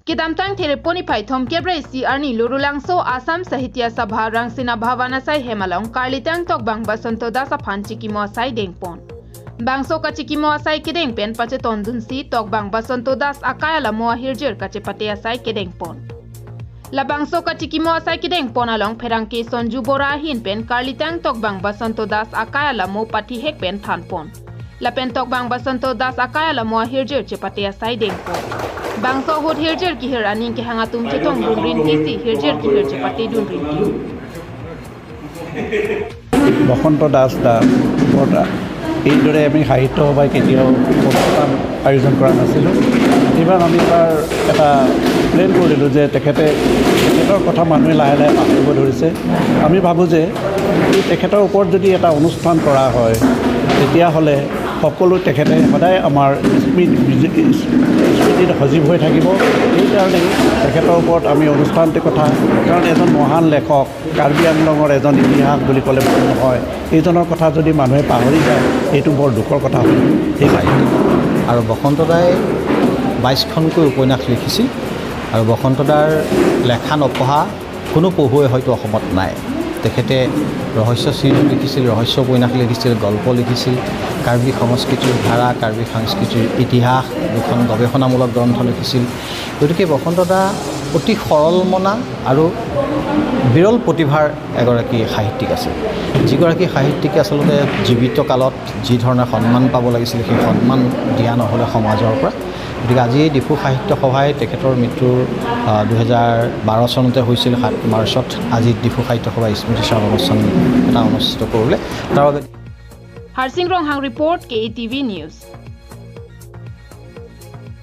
Kidamtang thereponi phai thom kebre si arni lurulangso Assam Sahitya Sabha Rangsina Bhavana sai hemalong Karlitang tokbang Basanta Das phan chikimo sai dengpon. Bangso ka chikimo asai kedeng pen pache tondun si tokbang Basanta Das akaya la moa hirjer kache pate asai kedeng pon. La bangso ka chikimo asai kedeng pon along pherangki Sanju Bora hin pen Karlitang tokbang Basanta Das akaya la mo pati hek pen than pon. La pen tokbang Basanta Das akaya la moa hirjer che pate asai deng pon. Bangso hut hirjer ki hir aning ke hangatum chetong dun rin kisi hirjer ki hir che pate dun rin ki. বসন্ত দাস দা ওপৰত এইদৰে আমি সাহিত্য সভাই কেতিয়াও অনুষ্ঠান আয়োজন কৰা নাছিলোঁ। এইবাৰ আমি এবাৰ এটা প্লেন কৰিলোঁ যে তেখেতৰ কথা মানুহে লাহে লাহে পাহৰিব ধৰিছে। আমি ভাবোঁ যে এই তেখেতৰ ওপৰত যদি এটা অনুষ্ঠান কৰা হয়, তেতিয়াহ'লে সকলো তেখেতে সদায় আমাৰ স্মৃতিত সজীৱ হৈ থাকিব। সেইকাৰণেই তেখেতৰ ওপৰত আমি অনুষ্ঠানটিৰ কথা, কাৰণ এজন মহান লেখক, কাৰ্বি আংলঙৰ এজন ইতিহাস বুলি ক'লে ভুল নহয়। এইজনৰ কথা যদি মানুহে পাহৰি যায়, এইটো বৰ দুখৰ কথা হয়। সেইকাৰণে আৰু বসন্ত দাই 22খনকৈ উপন্যাস লিখিছিল আৰু বসন্ত দাৰ লেখা নপঢ়া কোনো পঢ়ুৱৈ হয়তো অসমত নাই। তেখেতে ৰহস্য চিৰিজ লিখিছিল, ৰহস্য উপন্যাস লিখিছিল, গল্প লিখিছিল, কাৰ্বি সংস্কৃতিৰ ধাৰা, কাৰ্বি সংস্কৃতিৰ ইতিহাস দুখন গৱেষণামূলক গ্ৰন্থ লিখিছিল। গতিকে বসন্ত দা অতি সৰলমনা আৰু বিৰল প্ৰতিভাৰ এগৰাকী সাহিত্যিক আছিল, যিগৰাকী সাহিত্যিকে আচলতে জীৱিত কালত যি ধৰণে সন্মান পাব লাগিছিল, সেই সন্মান দিয়া নহ'লে সমাজৰ পৰা। গতিকে আজি ডিফু সাহিত্য সভাই তেখেতৰ মৃত্যুৰ 2012 চনতে হৈছিল 7 মাৰ্চত, আজি ডিফু সাহিত্য সভাই স্মৃতিচাৰণ অনুষ্ঠান এটা অনুষ্ঠিত কৰিলে। তাৰ বাবে Harsing Ronghang report, KETV News.